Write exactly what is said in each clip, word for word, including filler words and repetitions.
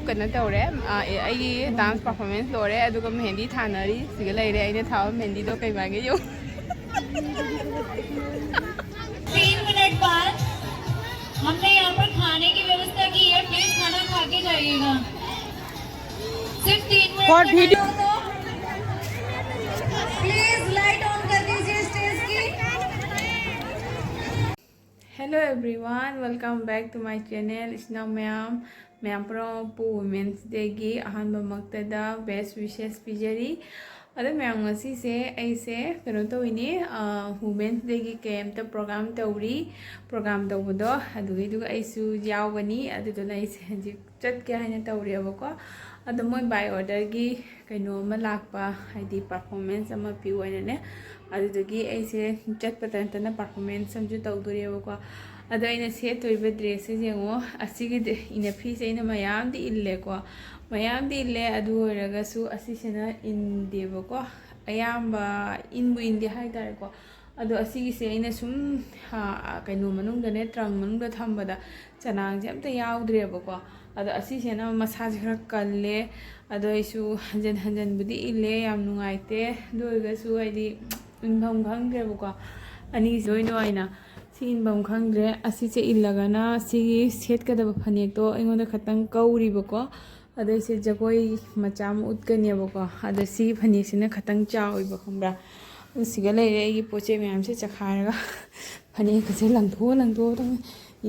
ꯀꯩꯅꯣ ꯇꯧꯔꯦ, ꯑ, ꯑꯦ, ꯑꯩꯒꯤ ꯗꯥꯟꯁ ꯄꯔꯐꯣꯔꯃꯦꯟꯁ ꯂꯣꯏꯔꯦ, ꯑꯗꯨꯒ ꯃꯦꯍꯦꯟꯗꯤ ꯊꯥꯅꯔꯤ꯫ ꯁꯤꯒ ꯂꯩꯔꯦ ꯑꯩꯅ ꯊꯥꯕ ꯃꯦꯍꯦꯟꯗꯤꯗꯣ, ꯀꯩ ꯃꯥꯟꯒꯦ ꯌꯦꯡꯉꯨ꯫ तीन मिनट बाद हमने यहाँ पर खाने की व्यवस्था की है, प्लीज खाना खा के जाइएगा। सिर्फ तीन मिनट का टाइम हो तो प्लीज लाइट ऑन कर दीजिए स्टेज की। Hello everyone, welcome back to my channel. ꯏꯆꯤꯟ ꯏꯅꯥꯎ ꯃꯌꯥꯝ, ꯃꯌꯥꯝ ꯄꯨꯝꯅꯃꯛꯄꯨ Women's Dayꯒꯤ ꯑꯍꯥꯟꯕꯃꯛꯇꯗ best wishes ꯄꯤꯖꯔꯤ꯫ ꯑꯗꯣ ꯃꯌꯥꯝ, ꯉꯁꯤꯁꯦ ꯑꯩꯁꯦ ꯀꯩꯅꯣ ꯇꯧꯋꯤꯅꯦ, ꯑ, Women's Dayꯒꯤ ꯀꯦꯝꯞꯇ ꯄ꯭ꯔꯣꯒ꯭ꯔꯥꯝ ꯇꯧꯔꯤ꯫ ꯄ꯭ꯔꯣꯒ꯭ꯔꯥꯝ ꯇꯧꯕꯗꯣ ꯑꯗꯨꯒꯤꯗꯨꯒ ꯑꯩꯁꯨ ꯌꯥꯎꯒꯅꯤ꯫ ꯑꯗꯨꯗꯨꯅ ꯑꯩꯁꯦ ꯍꯧꯖꯤꯛ ꯆꯠꯀꯦ ꯍꯥꯏꯅ ꯇꯧꯔꯤꯑꯕꯀꯣ꯫ ꯑꯗꯣ ꯃꯣꯏ by orderꯒꯤ ꯀꯩꯅꯣ ꯑꯃ ꯂꯥꯛꯄ, ꯍꯥꯏꯗꯤ performance ꯑꯃ ꯄꯤꯌꯨ ꯍꯥꯏꯅꯅꯦ꯫ ꯑꯗꯨꯗꯨꯒꯤ ꯑꯩꯁꯦ ꯆꯠꯄꯇ ꯅꯠꯇꯅ performance ꯑꯃꯁꯨ ꯇꯧꯗꯣꯔꯤꯑꯕꯀꯣ꯫ ꯑꯗꯣ ꯑꯩꯅ ꯁꯦꯠꯇꯣꯔꯤꯕ dressꯁꯦ ꯌꯦꯡꯉꯣ, ꯑꯁꯤꯒꯤ ꯏꯅꯐꯤꯁꯦ ꯑꯩꯅ ꯃꯌꯥꯝꯗꯤ ꯏꯜꯂꯦꯀꯣ, ꯃꯌꯥꯝꯗꯤ ꯏꯜꯂꯦ꯫ ꯑꯗꯨ ꯑꯣꯏꯔꯒꯁꯨ ꯑꯁꯤꯁꯤꯅ ꯏꯟꯗꯦꯕꯀꯣ, ꯑꯌꯥꯝꯕ ꯏꯟꯕꯨ ꯏꯟꯗꯦ ꯍꯥꯏꯇꯥꯔꯦꯀꯣ꯫ ꯑꯗꯣ ꯑꯁꯤꯒꯤꯁꯦ ꯑꯩꯅ ꯁꯨꯝ, ꯍꯥ, ꯀꯩꯅꯣ ꯃꯅꯨꯡꯗꯅꯦ, trunk ꯃꯅꯨꯡꯗ ꯊꯝꯕꯗ ꯆꯅꯥꯡꯁꯦ ꯑꯝꯇ ꯌꯥꯎꯗ꯭ꯔꯦꯕꯀꯣ꯫ ꯑꯗꯣ ꯑꯁꯤꯁꯤꯅ ꯃꯁꯥꯁꯦ ꯈꯔ ꯀꯜꯂꯦ꯫ ꯑꯗꯣ ꯑꯩꯁꯨ ꯍꯟꯖꯟ ꯍꯟꯖꯟꯕꯨꯗꯤ ꯏꯜꯂꯦ, ꯌꯥꯝ ꯅꯨꯡꯉꯥꯏꯇꯦ꯫ ꯑꯗꯨ ꯑꯣꯏꯔꯒꯁꯨ ꯍꯥꯏꯗꯤ ꯏꯟꯐꯝ ꯈꯪꯗ꯭ꯔꯦꯕꯀꯣ꯫ ꯑꯅꯤꯁꯤ ꯂꯣꯏꯅ ꯑꯣꯏꯅ ꯁꯤ ꯏꯟꯐꯝ ꯈꯪꯗ꯭ꯔꯦ꯫ ꯑꯁꯤꯁꯦ ꯏꯜꯂꯒꯅ ꯁꯤꯒꯤ ꯁꯦꯠꯀꯗꯕ ꯐꯅꯦꯛꯇꯣ ꯑꯩꯉꯣꯟꯗ ꯈꯇꯪ ꯀꯧꯔꯤꯕꯀꯣ꯫ ꯑꯗꯣ ꯑꯩꯁꯦ ꯖꯒꯣꯏ ꯃꯆꯥ ꯑꯃ ꯎꯠꯀꯅꯦꯕꯀꯣ꯫ ꯑꯗꯣ ꯁꯤꯒꯤ ꯐꯅꯦꯛꯁꯤꯅ ꯈꯇꯪ ꯆꯥꯎꯋꯦꯕ, ꯈꯪꯕ꯭ꯔꯥ? ꯑꯗꯣ ꯁꯤꯒ ꯂꯩꯔꯦ ꯑꯩꯒꯤ ꯄꯣꯠ ꯆꯩ ꯃꯌꯥꯝꯁꯦ ꯆꯈꯥꯏꯔꯒ꯫ ꯐꯅꯦꯛꯀꯁꯦ ꯂꯪꯊꯣꯛꯑ ꯂꯪꯊꯣꯛꯑ ꯑꯗꯨꯝ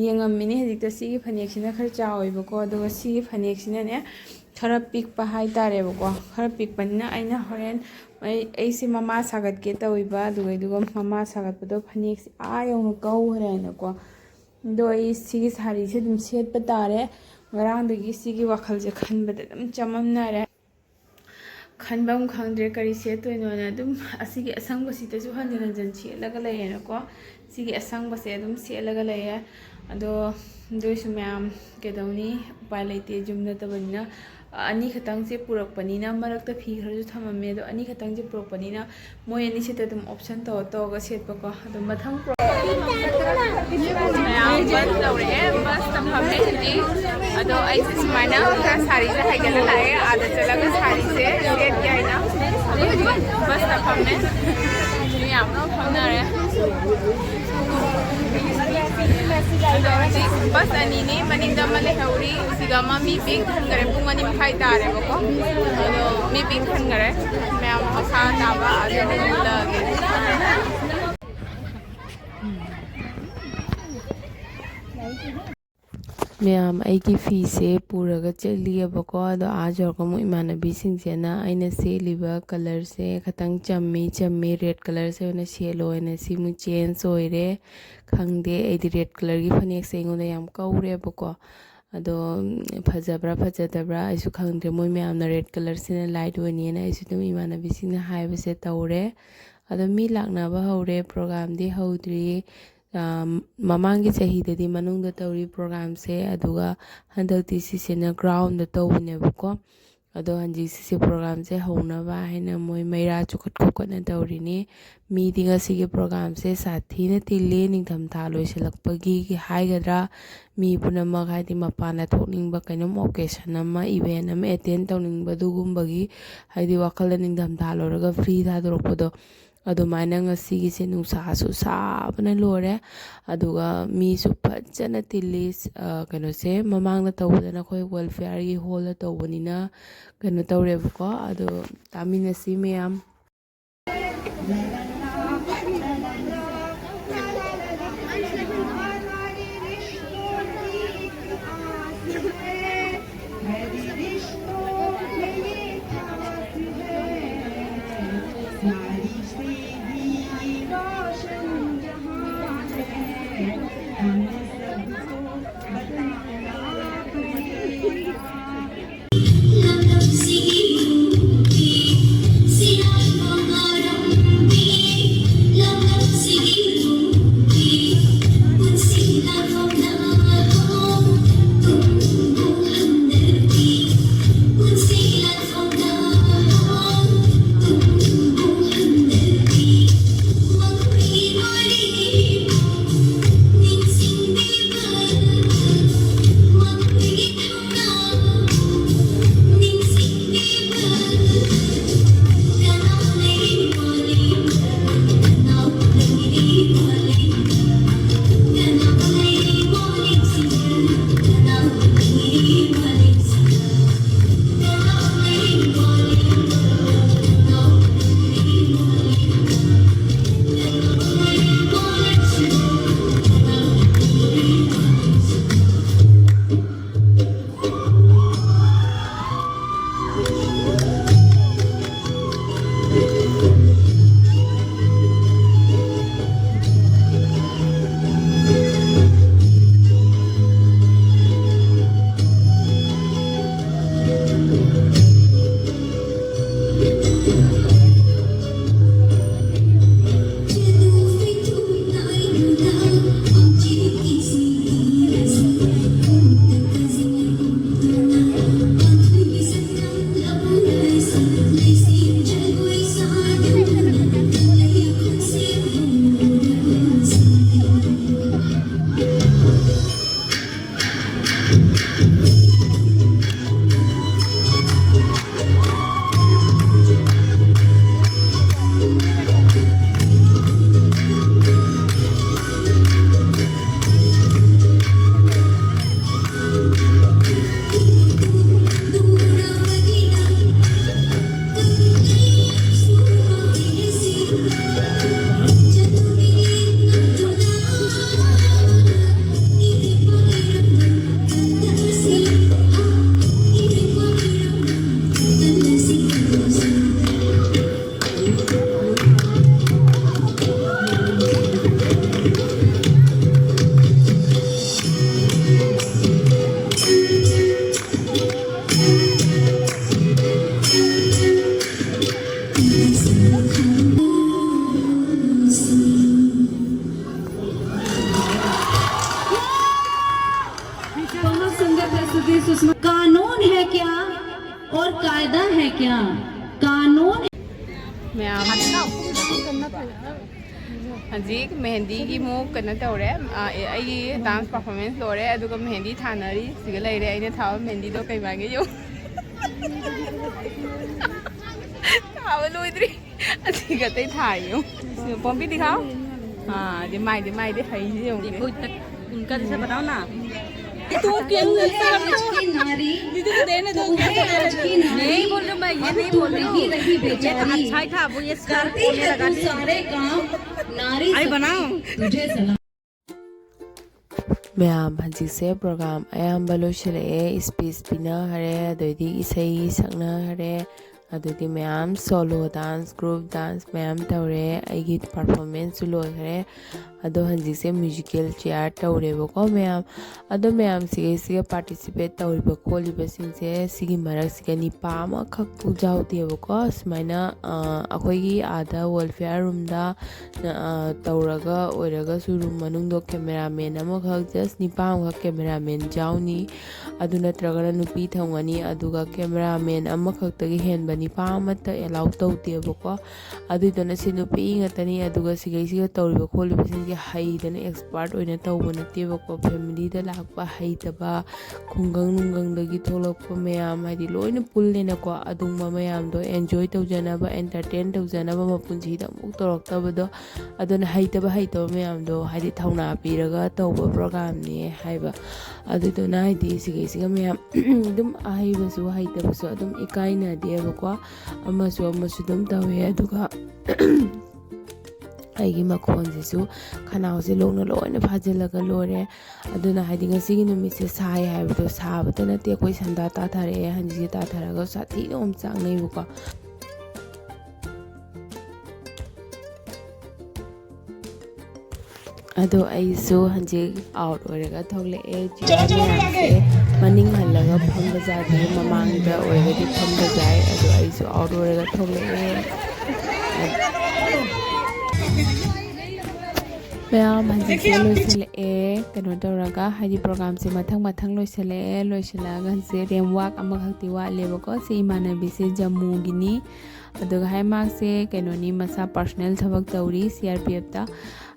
ꯌꯦꯡꯉꯝꯃꯤꯅꯦ꯫ ꯍꯧꯖꯤꯛꯇ ꯁꯤꯒꯤ ꯐꯅꯦꯛꯁꯤꯅ ꯈꯔ ꯆꯥꯎꯋꯦꯕꯀꯣ, ꯑꯗꯨꯒ ꯁꯤꯒꯤ ꯐꯅꯦꯛꯁꯤꯅꯅꯦ ꯈꯔ ꯄꯤꯛꯄ ꯍꯥꯏꯇꯥꯔꯦꯕꯀꯣ꯫ ꯈꯔ ꯄꯤꯛꯄꯅꯤꯅ ꯑꯩꯅ ꯍꯣꯔꯦꯟ ꯑꯩ, ꯑꯩꯁꯦ ꯃꯃꯥ ꯁꯥꯒꯠꯀꯦ ꯇꯧꯋꯦꯕ, ꯑꯗꯨꯒ, ꯑꯗꯨꯒ ꯃꯃꯥ ꯁꯥꯒꯠꯄꯗꯣ ꯐꯅꯦꯛꯁꯦ ꯑꯥ ꯌꯧꯅ ꯀꯧꯈ꯭ꯔꯦꯅꯀꯣ꯫ ꯑꯗꯣ ꯑꯩ ꯁꯤꯒꯤ ꯁꯥꯔꯤꯁꯦ ꯑꯗꯨꯝ ꯁꯦꯠꯄ ꯇꯥꯔꯦ꯫ ꯉꯔꯥꯡꯗꯒꯤ ꯁꯤꯒꯤ ꯋꯥꯈꯜꯁꯦ ꯈꯟꯕꯗ ꯑꯗꯨꯝ ꯆꯃꯝꯅꯔꯦ꯫ ꯈꯟꯐꯝ ꯈꯪꯗ꯭ꯔꯦ ꯀꯔꯤ ꯁꯦꯠꯇꯣꯏꯅꯣꯅ꯫ ꯑꯗꯨꯝ ꯑꯁꯤꯒꯤ ꯑꯁꯪꯕꯁꯤꯗꯁꯨ ꯍꯟꯖꯤꯟ ꯍꯟꯖꯤꯟ ꯁꯦꯠꯂꯒ ꯂꯩꯔꯦꯅꯀꯣ꯫ ꯁꯤꯒꯤ ꯑꯁꯪꯕꯁꯦ ꯑꯗꯨꯝ ꯁꯦꯠꯂꯒ ꯂꯩꯔꯦ꯫ ꯑꯗꯣ ꯑꯗꯨꯏꯁꯨ ꯃꯌꯥꯝ ꯀꯩꯗꯧꯅꯤ, ꯎꯄꯥꯏ ꯂꯩꯇꯦ, ꯌꯨꯝ ꯅꯠꯇꯕꯅꯤꯅ꯫ ꯑꯅꯤ ꯈꯛꯇꯪꯁꯦ ꯄꯨꯔꯛꯄꯅꯤꯅ, ꯃꯔꯛꯇ ꯐꯤ ꯈꯔꯁꯨ ꯊꯝꯃꯝꯃꯦ, ꯑꯗꯣ ꯑꯅꯤ ꯈꯛꯇꯪꯁꯦ ꯄꯨꯔꯛꯄꯅꯤꯅ ꯃꯣꯏ ꯑꯅꯤꯁꯤꯗ ꯑꯗꯨꯝ option ꯇꯧꯔ ꯇꯧꯔꯒ ꯁꯦꯠꯄꯀꯣ꯫ ꯑꯗꯣ ꯃꯊꯪ ꯃꯌꯥꯝ bus ꯇꯧꯔꯛꯑꯦ, busꯇ ꯐꯝꯃꯦ ꯍꯧꯖꯤꯛ꯫ ꯑꯗꯣ ꯑꯩꯁꯦ ꯁꯨꯃꯥꯏꯅ ꯈꯔ ꯁꯥꯔꯤꯁꯦ ꯍꯥꯏꯒꯠꯂ ꯂꯥꯛꯑꯦ, ꯑꯥꯗ ꯆꯠꯂꯒ ꯁꯥꯔꯤꯁꯦ ꯁꯦꯠꯀꯦ ꯍꯥꯏꯅ꯫ Busꯇ ꯐꯝꯃꯦ꯫ ꯃꯤ ꯌꯥꯝꯅ ꯐꯝꯅꯔꯦ꯫ ꯑꯗꯣ ꯍꯧꯖꯤꯛ bus ꯑꯅꯤꯅꯤ, ꯃꯅꯤꯡꯗ ꯑꯃ ꯂꯩꯍꯧꯔꯤ, ꯁꯤꯗ ꯑꯃ꯫ ꯃꯤ ꯄꯤꯛ ꯊꯟꯈꯔꯦ, ꯄꯨꯡ ꯑꯅꯤ ꯃꯈꯥꯏ ꯇꯥꯔꯦꯕꯀꯣ꯫ ꯑꯗꯣ ꯃꯤ ꯄꯤꯛ ꯊꯟꯈꯔꯦ꯫ ꯃꯌꯥꯝ ꯃꯈꯥ ꯇꯥꯕ ꯑꯗꯨ ꯎꯠꯂꯛꯑꯒꯦ꯫ ꯃꯌꯥꯝ, ꯑꯩꯒꯤ ꯐꯤꯁꯦ ꯄꯨꯔꯒ ꯆꯠꯂꯤꯑꯕꯀꯣ꯫ ꯑꯗꯣ ꯑꯥ ꯌꯧꯔꯒ ꯑꯃꯨꯛ ꯏꯃꯥꯟꯅꯕꯤꯁꯤꯡꯁꯤꯅ ꯑꯩꯅ ꯁꯦꯠꯂꯤꯕ colourꯁꯦ ꯈꯤꯇꯪ ꯆꯝꯃꯤ ꯆꯝꯃꯤ, red colourꯁꯦ ꯑꯣꯏꯅ ꯁꯦꯠꯂꯣ ꯍꯥꯏꯅ ꯁꯤꯃꯨꯛ change ꯑꯣꯏꯔꯦ꯫ ꯈꯪꯗꯦ, ꯑꯩꯗꯤ red colourꯒꯤ ꯐꯅꯦꯛꯁꯦ ꯑꯩꯉꯣꯟꯗ ꯌꯥꯝ ꯀꯧꯔꯦꯕꯀꯣ꯫ ꯑꯗꯣ ꯐꯖꯕ꯭ꯔꯥ ꯐꯖꯗꯕ꯭ꯔꯥ ꯑꯩꯁꯨ ꯈꯪꯗ꯭ꯔꯦ꯫ ꯃꯣꯏ ꯃꯌꯥꯝꯅ red colourꯁꯤꯅ light ꯑꯣꯏꯅꯤꯅ ꯑꯩꯁꯨ ꯑꯗꯨꯝ ꯏꯃꯥꯟꯅꯕꯤꯁꯤꯡꯅ ꯍꯥꯏꯕꯁꯦ ꯇꯧꯔꯦ꯫ ꯑꯗꯣ ꯃꯤ ꯂꯥꯛꯅꯕ ꯍꯧꯔꯦ, programꯗꯤ ꯍꯧꯗ꯭ꯔꯤ꯫ ꯑ, ꯃꯃꯥꯡꯒꯤ ꯆꯍꯤꯗꯗꯤ ꯃꯅꯨꯡꯗ ꯇꯧꯔꯤ programꯁꯦ, ꯑꯗꯨꯒ ꯍꯟꯗꯛꯇꯤ ꯁꯤꯁꯤꯅ groundꯗ ꯇꯧꯕꯅꯦꯕꯀꯣ꯫ ꯑꯗꯣ ꯍꯧꯖꯤꯛ ꯁꯤꯁꯦ programꯁꯦ ꯍꯧꯅꯕ ꯍꯥꯏꯅ ꯃꯣꯏ ꯃꯩꯔꯥ ꯆꯨꯈꯠ ꯈꯣꯀꯠꯅ ꯇꯧꯔꯤꯅꯤ꯫ ꯃꯤꯗꯤ ꯉꯁꯤꯒꯤ programꯁꯦ ꯁꯥꯊꯤꯅ ꯇꯤꯜꯂꯤ, ꯅꯤꯡꯊꯝꯊꯥ ꯂꯣꯏꯁꯤꯜꯂꯛꯄꯒꯤ ꯍꯥꯏꯒꯗ꯭ꯔꯥ, ꯃꯤ ꯄꯨꯝꯅꯃꯛ ꯍꯥꯏꯗꯤ ꯃꯄꯥꯟꯗ ꯊꯣꯛꯅꯤꯡꯕ ꯀꯩꯅꯣꯝ occasion ꯑꯃ, event ꯑꯃ attend ꯇꯧꯅꯤꯡꯕ, ꯑꯗꯨꯒꯨꯝꯕꯒꯤ ꯍꯥꯏꯗꯤ ꯋꯥꯈꯜꯗ ꯅꯤꯡꯊꯝꯊꯥ ꯂꯣꯏꯔꯒ free ꯊꯥꯗꯣꯔꯛꯄꯗꯣ, ꯑꯗꯨꯃꯥꯏꯅ ꯉꯁꯤꯒꯤꯁꯦ ꯅꯨꯡꯁꯥꯁꯨ ꯁꯥꯕꯅ ꯂꯣꯏꯔꯦ꯫ ꯑꯗꯨꯒ ꯃꯤꯁꯨ ꯐꯖꯅ ꯇꯤꯜꯂꯤ꯫ ꯑ, ꯀꯩꯅꯣꯁꯦ ꯃꯃꯥꯡꯗ ꯇꯧꯕꯗꯅ ꯑꯩꯈꯣꯏ welfareꯒꯤ hallꯗ ꯇꯧꯕꯅꯤꯅ ꯀꯩꯅꯣ ꯇꯧꯔꯦꯕꯀꯣ꯫ ꯑꯗꯣ ꯇꯥꯃꯤꯟꯅꯁꯤ ꯃꯌꯥꯝ꯫ क्या कानून ꯃꯌꯥꯝ ꯍꯧꯖꯤꯛ ꯃꯦꯍꯦꯟꯗꯤꯒꯤ ꯃꯨꯛ ꯀꯩꯅꯣ ꯇꯧꯔꯦ꯫ ꯑ, ꯑꯩꯒꯤ ꯗꯥꯟꯁ ꯄꯔꯐꯣꯔꯃꯦꯟꯁ ꯂꯣꯏꯔꯦ, ꯑꯗꯨꯒ ꯃꯦꯍꯦꯟꯗꯤ ꯊꯥꯅꯔꯤ꯫ ꯁꯤꯒ ꯂꯩꯔꯦ ꯑꯩꯅ ꯊꯥꯕ ꯃꯦꯍꯦꯟꯗꯤꯗꯣ꯫ ꯀꯩ ꯃꯥꯟꯒꯦ ꯌꯦꯡꯉꯨ꯫ ꯊꯥꯕ ꯂꯣꯏꯗ꯭ꯔꯤ꯫ ꯑꯁꯤꯒ ꯑꯇꯩ ꯊꯥꯔꯤ ꯌꯦꯡꯉꯨ꯫ ꯄꯣꯝꯄꯤ ꯗꯤꯈꯥꯎ꯫ ꯑꯥ, ꯑꯗꯩ ꯃꯥꯏꯗꯤ, ꯃꯥꯏꯗꯤ ꯍꯩꯁꯤ ꯌꯦꯡꯉꯨ꯫ देखो इतना उनका जैसे बताओ ना। ये तो क्या हुआ? आज की नारी, आज की नारी, नहीं बोल रही हूँ मैं, ये नहीं बोल रही हूँ। नहीं रही ये तो बेचारी। अच्छा ही था, वो ये स्कर्ट करती खोलने है लगा तू दी। सारे काम नारी अरे शक्ति, बनाओ। तुझे सलाम। ꯃꯌꯥꯝ ꯍꯧꯖꯤꯛꯁꯦ ꯄ꯭ꯔꯣꯒ꯭ꯔꯥꯝ ꯑꯌꯥꯝꯕ ꯂꯣꯏꯁꯤꯜꯂꯛꯑꯦ꯫ ꯏꯁꯄꯤꯆ ꯄꯤꯅꯈꯔꯦ, ꯑꯗꯩꯗꯤ ꯏꯁꯩ ꯁꯛꯅꯈꯔꯦ, ꯑꯗꯩꯗꯤ ꯃꯌꯥꯝ ꯁꯣꯂꯣ ꯗꯥꯟꯁ, ꯒ꯭ꯔꯨꯞ ꯗꯥꯟꯁ ꯃꯌꯥꯝ ꯇꯧꯔꯦ꯫ ꯑꯩꯒꯤ ꯄꯔꯐꯣꯔꯃꯦꯟꯁꯁꯨ ꯂꯣꯏꯈꯔꯦ꯫ ꯑꯗꯣ ꯍꯧꯖꯤꯛꯁꯦ ꯃ꯭ꯌꯨꯖꯤꯀꯦꯜ ꯆꯤꯌꯥꯔ ꯇꯧꯔꯦꯕꯀꯣ ꯃꯌꯥꯝ꯫ ꯑꯗꯣ ꯃꯌꯥꯝꯁꯤꯒꯩꯁꯤꯒ ꯄꯥꯔꯇꯤꯁꯤꯄꯦꯠ ꯇꯧꯔꯤꯕ ꯈꯣꯠꯂꯤꯕꯁꯤꯡꯁꯦ, ꯁꯤꯒꯤ ꯃꯔꯛꯁꯤꯒ ꯅꯤꯄꯥ ꯑꯃꯈꯛ ꯌꯥꯎꯗꯦꯕꯀꯣ꯫ ꯁꯨꯃꯥꯏꯅ ꯑ, ꯑꯩꯈꯣꯏꯒꯤ ꯑꯥꯗ ꯋꯦꯜꯐꯤꯌꯥꯔ ꯔꯨꯝꯗ ꯑ, ꯇꯧꯔꯒ ꯑꯣꯏꯔꯒꯁꯨ, ꯔꯨꯝ ꯃꯅꯨꯡꯗꯣ ꯀꯦꯃꯦꯔꯥꯃꯦꯟ ꯑꯃꯈꯛ, ꯖꯁ ꯅꯤꯄꯥ ꯑꯃꯈꯛ ꯀꯦꯃꯦꯔꯥꯃꯦꯟ ꯌꯥꯎꯅꯤ꯫ ꯑꯗꯨ ꯅꯠꯇ꯭ꯔꯒꯅ ꯅꯨꯄꯤ ꯊꯝꯒꯅꯤ꯫ ꯑꯗꯨꯒ ꯀꯦꯃꯦꯔꯥꯃꯦꯟ ꯑꯃꯈꯛꯇꯒꯤ ꯍꯦꯟꯕ ꯅꯤꯄꯥ ꯑꯃꯠꯇ ꯑꯦꯂꯥꯎ ꯇꯧꯗꯦꯕꯀꯣ꯫ ꯑꯗꯨꯏꯗꯨꯅ ꯁꯤ ꯅꯨꯄꯤ ꯉꯥꯛꯇꯅꯤ꯫ ꯑꯗꯨꯒ ꯁꯤꯒꯩꯁꯤꯒ ꯇꯧꯔꯤꯕ ꯈꯣꯠꯂꯤꯕꯁꯤꯡꯁꯦ ꯍꯩꯗꯅ ꯑꯦꯛꯁꯄꯥꯔꯠ ꯑꯣꯏꯅ ꯇꯧꯕ ꯅꯠꯇꯦꯕꯀꯣ꯫ ꯐꯦꯃꯤꯂꯤꯗ ꯂꯥꯛꯄ ꯍꯩꯇꯕ, ꯈꯨꯡꯒꯪ ꯅꯨꯡꯒꯪꯗꯒꯤ ꯊꯣꯛꯂꯛꯄ ꯃꯌꯥꯝ, ꯍꯥꯏꯗꯤ ꯂꯣꯏꯅ ꯄꯨꯜꯂꯦꯅꯀꯣ꯫ ꯑꯗꯨꯒꯨꯝꯕ ꯃꯌꯥꯝꯗꯣ ꯑꯦꯟꯖꯣꯏ ꯇꯧꯖꯅꯕ, ꯑꯦꯟꯇꯔꯇꯦꯟ ꯇꯧꯖꯅꯕ, ꯃꯄꯨꯟꯁꯤꯗ ꯑꯃꯨꯛ ꯇꯧꯔꯛꯇꯕꯗꯣ, ꯑꯗꯨꯅ ꯍꯩꯇꯕ ꯍꯩꯇꯕ ꯃꯌꯥꯝꯗꯣ ꯍꯥꯏꯗꯤ ꯊꯧꯅꯥ ꯄꯤꯔꯒ ꯇꯧꯕ ꯄ꯭ꯔꯣꯒ꯭ꯔꯥꯝꯅꯦ ꯍꯥꯏꯕ꯫ ꯑꯗꯨꯗꯨꯅ ꯍꯥꯏꯗꯤ ꯁꯤꯒꯩꯁꯤꯒ ꯃꯌꯥꯝ ꯑꯗꯨꯝ ꯑꯍꯩꯕꯁꯨ ꯍꯩꯇꯕꯁꯨ ꯑꯗꯨꯝ ꯏꯀꯥꯏꯅꯗꯦꯕꯀꯣ꯫ ꯑꯃꯁꯨ ꯑꯃꯁꯨ ꯑꯗꯨꯝ ꯇꯧꯋꯦ꯫ ꯑꯗꯨꯒ ꯑꯩꯒꯤ ꯃꯈꯣꯟꯁꯤꯁꯨ, ꯈꯅꯥꯎꯁꯦ ꯂꯣꯛꯅ ꯂꯣꯏꯅ ꯐꯥꯖꯤꯜꯂꯒ ꯂꯣꯏꯔꯦ꯫ ꯑꯗꯨꯅ ꯍꯥꯏꯗꯤ ꯉꯁꯤꯒꯤ ꯅꯨꯃꯤꯠꯁꯦ ꯁꯥꯏ ꯍꯥꯏꯕꯗꯣ ꯁꯥꯕꯇ ꯅꯠꯇꯦ, ꯑꯩꯈꯣꯏ ꯁꯟꯗꯥ ꯇꯥꯊꯔꯛꯑꯦ꯫ ꯍꯧꯖꯤꯛꯁꯦ ꯇꯥꯊꯔꯒ ꯁꯥꯊꯤꯅ ꯑꯣꯝꯆꯥꯛꯅꯩꯕꯀꯣ꯫ ꯑꯗꯣ ꯑꯩꯁꯨ ꯍꯧꯖꯤꯛ ꯑꯥꯎꯠ ꯑꯣꯏꯔꯒ ꯊꯣꯛꯂꯛꯑꯦ꯫ ꯆꯤꯌꯔ ꯃꯌꯥꯝꯁꯦ ꯃꯅꯤꯡ ꯍꯜꯂꯒ ꯐꯝꯕ ꯌꯥꯗꯦ, ꯃꯃꯥꯡꯗ ꯑꯣꯏꯔꯒꯗꯤ ꯐꯝꯕ ꯌꯥꯏ꯫ ꯑꯗꯣ ꯑꯩꯁꯨ ꯑꯥꯎꯠ ꯑꯣꯏꯔꯒ ꯊꯣꯛꯂꯛꯑꯦ꯫ ꯃꯌꯥꯝ, ꯍꯧꯖꯤꯛꯁꯦ ꯂꯣꯏꯁꯤꯜꯂꯛꯑꯦ꯫ ꯀꯩꯅꯣ ꯇꯧꯔꯒ, ꯍꯥꯏꯗꯤ, ꯄ꯭ꯔꯣꯒꯥꯝꯁꯦ ꯃꯊꯪ ꯃꯊꯪ ꯂꯣꯏꯁꯤꯜꯂꯛꯑꯦ꯫ ꯂꯣꯏꯁꯤꯜꯂꯛꯑꯒ ꯍꯧꯖꯤꯛꯁꯦ ꯔꯦꯝ ꯋꯥꯛ ꯑꯃꯈꯛꯇꯤ ꯋꯥꯠꯂꯦꯕꯀꯣ꯫ ꯁꯤ ꯏꯃꯥꯟꯅꯕꯤꯁꯦ ꯖꯝꯃꯨꯒꯤꯅꯤ꯫ ꯑꯗꯨꯒ ꯍꯥꯏ ꯃꯥꯁꯦ ꯀꯩꯅꯣꯅꯤ, ꯃꯁꯥ ꯄꯥꯔꯁꯣꯅꯦꯜ ꯊꯕꯛ ꯇꯧꯔꯤ ꯁꯤ ꯑꯥꯔ ꯄꯤ ꯑꯦꯐꯇ꯫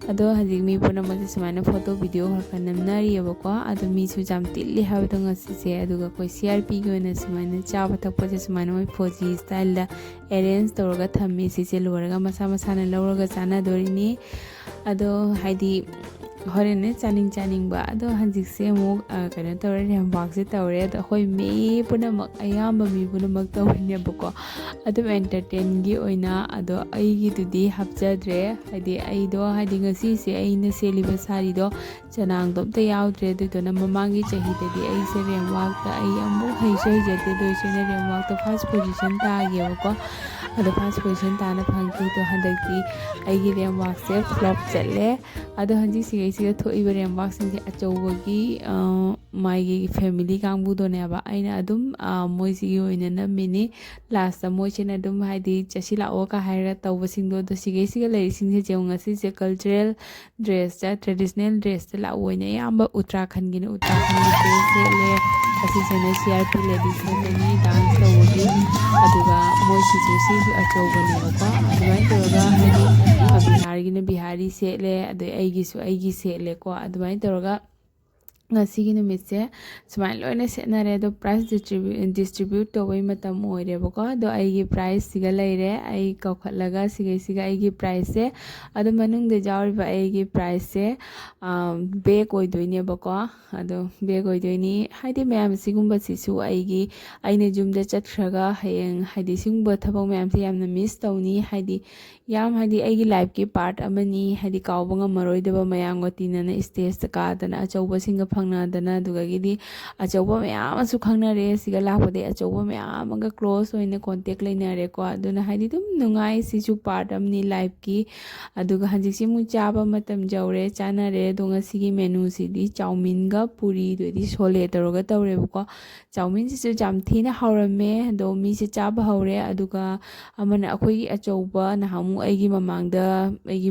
ꯑꯗꯣ ꯍꯧꯖꯤꯛ ꯃꯤ ꯄꯨꯝꯅꯃꯛꯁꯦ ꯁꯨꯃꯥꯏꯅ ꯐꯣꯇꯣ ꯚꯤꯗꯤꯑꯣ ꯈꯔ ꯈꯔ ꯅꯝꯅꯔꯤꯑꯕꯀꯣ꯫ ꯑꯗꯣ ꯃꯤꯁꯨ ꯌꯥꯝ ꯇꯤꯜꯂꯤ ꯍꯥꯏꯕꯗꯣ ꯉꯁꯤꯁꯦ꯫ ꯑꯗꯨꯒ ꯑꯩꯈꯣꯏ ꯁꯤ ꯑꯥꯔ ꯄꯤꯒꯤ ꯑꯣꯏꯅ ꯁꯨꯃꯥꯏꯅ ꯆꯥꯕ ꯊꯛꯄꯁꯦ ꯁꯨꯃꯥꯏꯅ ꯃꯣꯏ ꯐꯣꯖꯤ ꯁ꯭ꯇꯥꯏꯜꯗ ꯑꯦꯔꯦꯟꯖ ꯇꯧꯔꯒ ꯊꯝꯃꯤ꯫ ꯁꯤꯁꯦ ꯂꯣꯏꯔꯒ ꯃꯁꯥ ꯃꯁꯥꯅ ꯂꯧꯔꯒ ꯆꯥꯅꯗꯣꯔꯤꯅꯤ꯫ ꯑꯗꯣ ꯍꯥꯏꯗꯤ ꯍꯣꯔꯦꯟꯅꯦ ꯆꯥꯅꯤꯡ ꯆꯥꯅꯤꯡꯕ꯫ ꯑꯗꯣ ꯍꯧꯖꯤꯛꯁꯦ ꯑꯃꯨꯛ, ꯑ, ꯀꯩꯅꯣ ꯇꯧꯔꯦ, ꯔꯦꯝꯋꯥꯛꯁꯦ ꯇꯧꯔꯦ꯫ ꯑꯗꯣ ꯑꯩꯈꯣꯏ ꯃꯤ ꯄꯨꯝꯅꯃꯛ, ꯑꯌꯥꯝꯕ ꯃꯤ ꯄꯨꯝꯅꯃꯛ ꯇꯧꯔꯤꯅꯦꯕꯀꯣ꯫ ꯑꯗꯨꯝ ꯑꯦꯟꯇꯔꯇꯦꯟꯒꯤ ꯑꯣꯏꯅ꯫ ꯑꯗꯣ ꯑꯩꯒꯤꯗꯨꯗꯤ ꯍꯥꯞꯆꯗ꯭ꯔꯦ꯫ ꯍꯥꯏꯗꯤ ꯑꯩꯗꯣ, ꯍꯥꯏꯗꯤ ꯉꯁꯤꯁꯦ ꯑꯩꯅ ꯁꯦꯠꯂꯤꯕ ꯁꯥꯔꯤꯗꯣ ꯆꯅꯥꯡꯗꯣ ꯑꯝꯇ ꯌꯥꯎꯗ꯭ꯔꯦ꯫ ꯑꯗꯨꯗꯨꯅ ꯃꯃꯥꯡꯒꯤ ꯆꯍꯤꯗꯗꯤ ꯑꯩꯁꯦ ꯔꯦꯝꯋꯥꯛꯇ ꯑꯩ ꯑꯃꯨꯛ ꯍꯩꯁꯨ ꯍꯩꯖꯗꯦ꯫ ꯑꯗꯨ ꯑꯣꯏꯔꯁꯨ ꯑꯩꯅ ꯔꯦꯝꯋꯥꯛꯇ ꯐꯥꯔꯁ ꯄꯣꯖꯤꯁꯟ ꯇꯥꯒꯦꯕꯀꯣ꯫ ꯑꯗꯣ ꯐꯥꯔꯁ ꯄꯣꯖꯤꯁꯟ ꯇꯥꯅ ꯐꯪꯈꯤ꯫ ꯑꯗꯣ ꯍꯟꯗꯛꯇꯤ ꯑꯩꯒꯤ ꯔꯦꯝꯋꯥꯛꯁꯦ ꯐ꯭ꯂꯣꯞ ꯆꯠꯂꯦ꯫ ꯑꯗꯣ ꯍꯧꯖꯤꯛ ꯁꯤꯒꯩꯁꯤꯒ ꯊꯣꯛꯏꯕ ꯔꯦꯝꯋꯥꯛꯁꯤꯡꯁꯦ ꯑꯆꯧꯕꯒꯤ, ꯑ, ꯃꯥꯒꯤ ꯐꯦꯃꯤꯂꯤ ꯀꯥꯡꯕꯨꯗꯣꯅꯦꯕ꯫ ꯑꯩꯅ ꯑꯗꯨꯝ, ꯑ, ꯃꯣꯏꯁꯤꯒꯤ ꯑꯣꯏꯅ ꯅꯝꯃꯤꯅꯤ꯫ ꯂꯥꯁꯇ ꯃꯣꯏꯁꯤꯅ ꯑꯗꯨꯝ, ꯍꯥꯏꯗꯤ, "ꯆꯠꯁꯤ ꯂꯥꯛꯑꯣ" ꯀ ꯍꯥꯏꯔꯒ ꯇꯧꯕꯁꯤꯡꯗꯣ꯫ ꯑꯗꯣ ꯁꯤꯒꯩꯁꯤꯒ ꯂꯩꯔꯤꯁꯤꯡꯁꯦ ꯌꯦꯡꯉꯨ, ꯉꯁꯤꯁꯦ ꯀꯜꯆꯔꯦꯜ ꯗ꯭ꯔꯦꯁꯇ, ꯇ꯭ꯔꯦꯗꯤꯁꯅꯦꯜ ꯗ꯭ꯔꯦꯁꯇ ꯂꯥꯛꯎ ꯑꯣꯏꯅ ꯑꯌꯥꯝꯕ ꯎꯠꯇ꯭ꯔꯥꯈꯟꯒꯤꯅ ꯎꯠꯇ꯭ꯔꯥꯈꯟꯒꯤ ꯗ꯭ꯔꯦꯁ ꯁꯦꯠꯂꯦ꯫ ꯑꯁꯤꯁꯤꯅ ꯁꯤ ꯑꯥꯔ ꯄꯤ ꯂꯦꯗꯤꯁ ꯈꯛꯇꯅꯤ ꯗꯥꯟꯁ ꯇꯧꯕꯒꯤ꯫ ꯑꯗꯨꯒ ꯃꯣꯏꯁꯤꯁꯨ ꯁꯤꯁꯨ ꯑꯆꯧꯕꯅꯦꯕꯀꯣ꯫ ꯑꯗꯨꯃꯥꯏꯅ ꯇꯧꯔꯒ, ꯍꯥꯏꯗꯤ, ꯕꯤꯍꯥꯔꯒꯤꯅ ꯕꯤꯍꯥꯔꯤ ꯁꯦꯠꯂꯦ, ꯑꯗꯩ ꯑꯩꯒꯤꯁꯨ ꯑꯩꯒꯤ ꯁꯦꯠꯂꯦꯀꯣ꯫ ꯑꯗꯨꯃꯥꯏꯅ ꯇꯧꯔꯒ ꯉꯁꯤꯒꯤ ꯅꯨꯃꯤꯠꯁꯦ ꯁꯨꯃꯥꯏꯅ ꯂꯣꯏꯅ ꯁꯦꯠꯅꯔꯦ꯫ ꯑꯗꯣ ꯄ꯭ꯔꯥꯏꯁ ꯗꯤꯁꯇ꯭ꯔꯤꯕ꯭ꯌꯨ-, ꯗꯤꯁꯇ꯭ꯔꯤꯕ꯭ꯌꯨꯠ ꯇꯧꯕꯩ ꯃꯇꯝ ꯑꯣꯏꯔꯦꯕꯀꯣ꯫ ꯑꯗꯣ ꯑꯩꯒꯤ ꯄ꯭ꯔꯥꯏꯁꯁꯤꯒ ꯂꯩꯔꯦ꯫ ꯑꯩ ꯀꯧꯈꯠꯂꯒ ꯁꯤꯒꯩꯁꯤꯒ ꯑꯩꯒꯤ ꯄ꯭ꯔꯥꯏꯁꯁꯦ, ꯑꯗꯣ ꯃꯅꯨꯡꯗ ꯌꯥꯎꯔꯤꯕ ꯑꯩꯒꯤ ꯄ꯭ꯔꯥꯏꯁꯁꯦ, ꯑꯥ, ꯕꯦꯛ ꯑꯣꯏꯗꯣꯏꯅꯦꯕꯀꯣ꯫ ꯑꯗꯣ ꯕꯦꯛ ꯑꯣꯏꯗꯣꯏꯅꯤ꯫ ꯍꯥꯏꯗꯤ ꯃꯌꯥꯝ ꯁꯤꯒꯨꯝꯕꯁꯤꯁꯨ ꯑꯩꯒꯤ, ꯑꯩꯅ ꯌꯨꯝꯗ ꯆꯠꯈ꯭ꯔꯒ ꯍꯌꯦꯡ, ꯍꯥꯏꯗꯤ ꯁꯤꯒꯨꯝꯕ ꯊꯕꯛ ꯃꯌꯥꯝꯁꯦ ꯌꯥꯝꯅ ꯃꯤꯁ ꯇꯧꯅꯤ꯫ ꯍꯥꯏꯗꯤ ꯌꯥꯝ, ꯍꯥꯏꯗꯤ ꯑꯩꯒꯤ ꯂꯥꯏꯐꯀꯤ ꯄꯥꯔꯠ ꯑꯃꯅꯤ, ꯍꯥꯏꯗꯤ ꯀꯥꯎꯕ ꯉꯝꯃꯔꯣꯏꯗꯕ ꯃꯌꯥꯝꯒ ꯇꯤꯟꯅꯅ, ꯏꯁꯇꯦꯖꯇ ꯀꯥꯗꯅ, ꯑꯆꯧꯕꯁꯤꯡꯒ ꯐꯪꯅꯗꯅ, ꯑꯗꯨꯗꯒꯤꯗꯤ ꯑꯆꯧꯕ ꯃꯌꯥꯝ ꯑꯃꯁꯨ ꯈꯪꯅꯔꯦ꯫ ꯁꯤꯒ ꯂꯥꯛꯄꯗꯒꯤ ꯑꯆꯧꯕ ꯃꯌꯥꯝ ꯑꯃꯒ ꯀ꯭ꯂꯣꯁ ꯑꯣꯏꯅ ꯀꯣꯟꯇꯦꯛ ꯂꯩꯅꯔꯦꯀꯣ꯫ ꯑꯗꯨꯅ ꯍꯥꯏꯗꯤ ꯑꯗꯨꯝ ꯅꯨꯡꯉꯥꯏ, ꯁꯤꯁꯨ ꯄꯥꯔꯠ ꯑꯃꯅꯤ ꯂꯥꯏꯐꯀꯤ꯫ ꯑꯗꯨꯒ ꯍꯧꯖꯤꯛꯁꯤ ꯑꯃꯨꯛ ꯆꯥꯕ ꯃꯇꯝ ꯌꯧꯔꯦ, ꯆꯥꯅꯔꯦ꯫ ꯑꯗꯣ ꯉꯁꯤꯒꯤ ꯃꯦꯅꯨꯁꯤꯗꯤ ꯆꯥꯎꯃꯤꯟꯒ ꯄꯨꯔꯤꯗꯨꯗꯤ ꯁꯣꯂꯦ ꯇꯧꯔꯒ ꯇꯧꯔꯦꯕꯀꯣ꯫ ꯆꯥꯎꯃꯤꯟꯁꯤꯁꯨ ꯌꯥꯝ ꯊꯤꯅ ꯍꯥꯎꯔꯝꯃꯦ꯫ ꯑꯗꯣ ꯃꯤꯁꯦ ꯆꯥꯕ ꯍꯧꯔꯦ꯫ ꯑꯗꯨꯒ ꯑꯃꯅ ꯑꯩꯈꯣꯏꯒꯤ ꯑꯆꯧꯕ, ꯅꯍꯥꯟꯃꯨꯛ ꯑꯩꯒꯤ ꯃꯃꯥꯡꯗ ꯑꯩꯒꯤ